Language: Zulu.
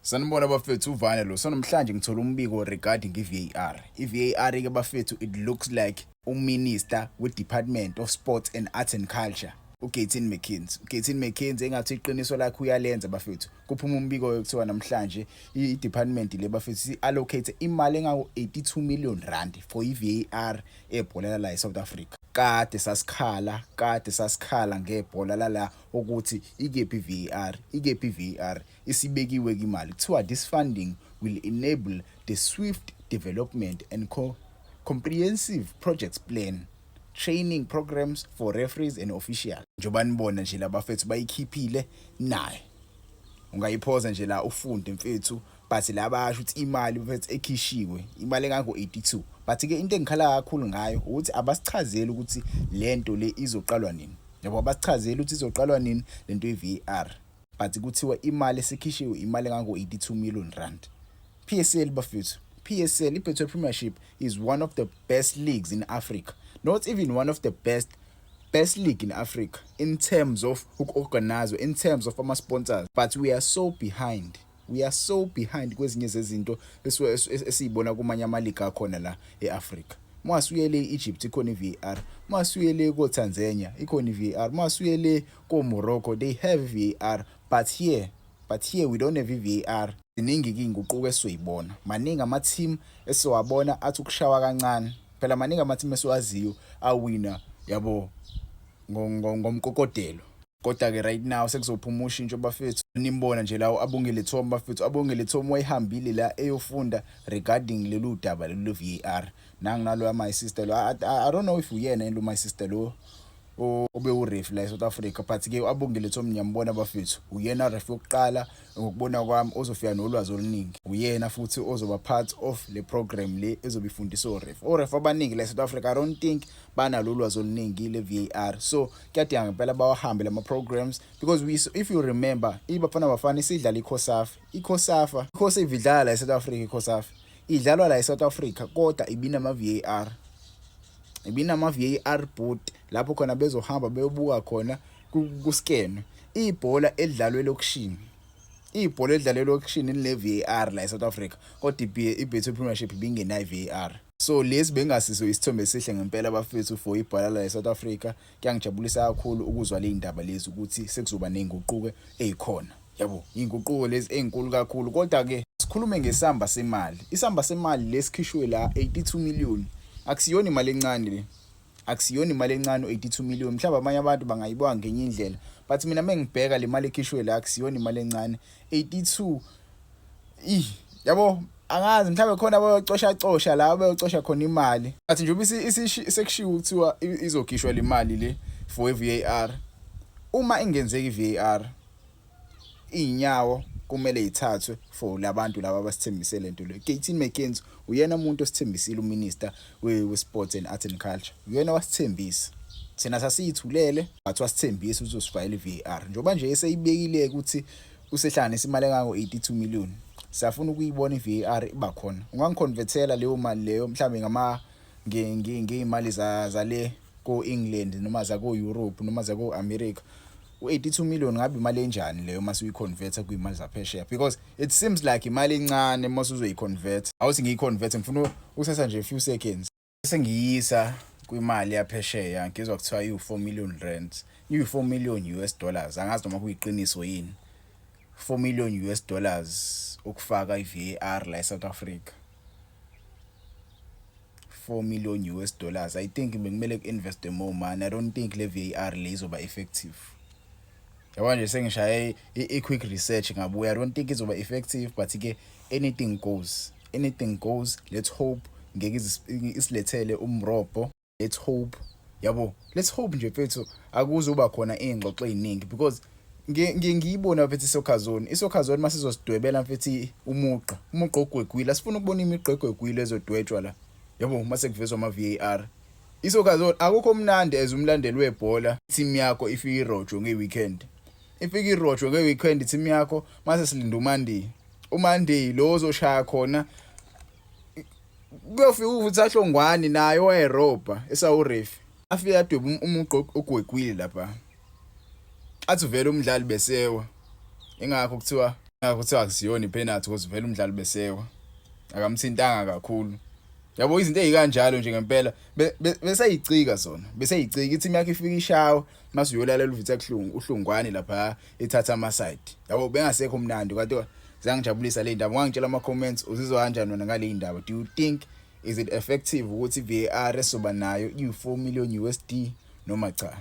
Sanibona bafethu, uvane lo. So namhlanje ngithola umbiko regarding i-VAR. I-VAR ke bafethu, it looks like uminister we-Department of Sports and Arts and Culture, uGayton McKenzie. UGayton McKenzie engathi iqiniso lakhe uyalenza bafethu. Kuphuma umbiko ekuthiwa namhlanje i-department le bafethu i-allocate imali engako R82 million for i-VAR ebhola la eSouth Africa. Kade sasikhala, kade sasikhala ngebhola lala ukuthi ikephi i-VAR, ikephi i-VAR. Isibekiwe imali. Kuthiwa this funding will enable the swift development and comprehensive projects plan, training programs for referees and officials. Njengoba nibona nje labafethu bayikhiphile naye. Ungayiphoza nje la ufunde mfethu, but la bayasho ukuthi imali mfethu ekhishiwe imali engango 82, but ke into engikhala kakhulu ngayo ukuthi abasichazeli ukuthi lento le izoqalwa nini, yabo. Abasichazeli ukuthi izoqalwa nini lento ye-VAR, but kuthiwa imali esikhishiwe imali engango R82 million. PSL bafethu, PSL, iBetway Premiership is one of the best leagues in Africa, not even one of the best best league in Africa in terms of uku-organize, in terms of ama sponsors, but we are so behind, we are so behind kwezinye zezinto esiyibona kumanye ama-league akhona la e-Africa. Masuyele e-Egypt ikhona i-VAR, masuyele ko-Tanzania ikhona i-VAR, masuyele ko-Morocco they have VAR, but here we don't have i-VAR. Ziningi ke inguquko esizoyibona, maningi ama-team esiwabona athi ukushawa kancane. Phela maningi ama-team esiwaziyo awina, yabo, ngomkokodelo. Kodwa ke right now sekuzophuma ushintsho bafethu. Nimbona nje lawo Abongile Tom bafethu. Abongile Tom wayehambile la eyofunda regarding lelu daba lelu VAR. Nanginalo my sister lo, I don't know if uyena yini lo my sister lo obe uref la eSouth Africa, but ke Abongile Tom ngiyambona bafethu, uyena ref yokuqala ngokubona kwami ozofika nolwazi oluningi. Uyena futhi ozoba part of le program le ezobe ifundisa oref. Oref abaningi la eSouth Africa, I don't think banalo ulwazi oluningi le VAR, so kuyadinga ngempela bawahambe lama programs because we, if you remember, iBafana Bafana isidlala iCOSAFA, iCOSAFA, iCOSAFA idlala la eSouth Africa. iCOSAFA idlalwa la eSouth Africa, kodwa ibinama VAR, ibinama VAR booth lapho khona bezohamba beyobuka khona ku-scan ibhola elidlalwe elokishini. Ibhola elidlalwe elokishini line VAR la eSouth Africa, kodwa iBetway Premiership ibingenayo VAR. So lesi bengasiso isithombe esihle ngempela bafethu for ibhola la eSouth Africa. Kuyangijabulisa kakhulu ukuzwa le indaba lezi ukuthi sekuzoba nezinguquko ezikhona, yabo, inguquko lezi ezinkulu kakhulu. Kodwa ke sikhulume ngesamba semali. Isamba semali lesikhishwe la, 82 million, akusiyona imali encane le, akusiyona imali encane u82 million. Mhlawumbe abanye abantu bangayibona ngenye indlela, but mina mengibheka le mali ekhishwe la, akusiyona imali encane 82. Ih, yabo, angazi mhlawumbe khona bayocosha cosha la bayocosha khona imali, but njengoba sekushiwo kuthiwa izokhishwa le mali le for i-VAR, uma ingenzeki i-VAR, inyawo kumele ithathwe for labantu laba abasithembise lento le. Gayton McKenzie uyena umuntu osithembisile, uminister we-Sports and Art and Culture, uyena wasithembisa. Thina sasiyithulele, but wasithembisa ukuthi uzosifakela i-VAR. Njengoba nje eseyibekile ukuthi usehlanganisa imali engango 82 million, siyafuna ukuyibona i-VAR iba khona. Ungangiconvertela leyo mali leyo mhlambe ngama ngeyimali zale ko-England noma zako-Europe noma zako-America? U-82 million ngabe imali enjani leyo mase uyiconverta kuyimali zaphesheya? Because it seems like imali encane mase uzoyiconvert. Awuthi ngiyiconvert, ngifuna ukuthatha nje a few seconds sengiyisa kwimali yaphesheya. Ngizwa kuthiwa iwu-R4 million, iwu-US$4 million. Angazi noma kuyiqiniso yini, US$4 million ukufaka i-VAR la eSouth Africa, US$4 million. I think bekumele ku-invest more money. I don't think le VAR le izoba effective, yabo. Nje sengishaye i-quick research ngabuya, I don't think izoba effective, but ke anything goes, anything goes. Let's hope ngeke isilethele umrobho. Let's hope, yabo, let's hope nje mfethu akuzuba khona iy'ngxoxo ey'ningi because ngiyibona mfethu i-soccer zone, i-soccer zone masizosidwebela mfethu umugqa, umugqa ogwegwile. Asifuna ukubona imigqa egwegwile ezodwetshwa la, yabo, mase kuvezwa ama-VAR. I-soccer zone akukho mnandi as umlandeli webhola, team yakho ifike irojwe nge-weekend, ifike irojwe nge-weekend team yakho, mase silinda uMonday, uMonday lo ozoshaya khona kuyofika ukuthi ahlongwane naye wayerobha esawuref, afike adwebe umugqa ogwegwile lapha, athi vele umdlali besewa ingakho kuthiwa. Kuthiwa akusiyona ipenalty because vele umdlali besewa, akamthintanga kakhulu, yabo. Izinto ezikanjalo nje ngempela besayicika zona, besayicika i-team yakhe ifika ishawa, mase uyolalela uVictor Kuhlungu uHlungwane lapha ethatha ama side, yabo. Bengasekho mnandi kanti. Ziyangijabulisa le ndaba. Ungangitshela ama comments, uzizwa kanjani wena ngale ndaba? Do you think is it effective ukuthi i-VAR esoba nayo iyi-4 million USD noma cha?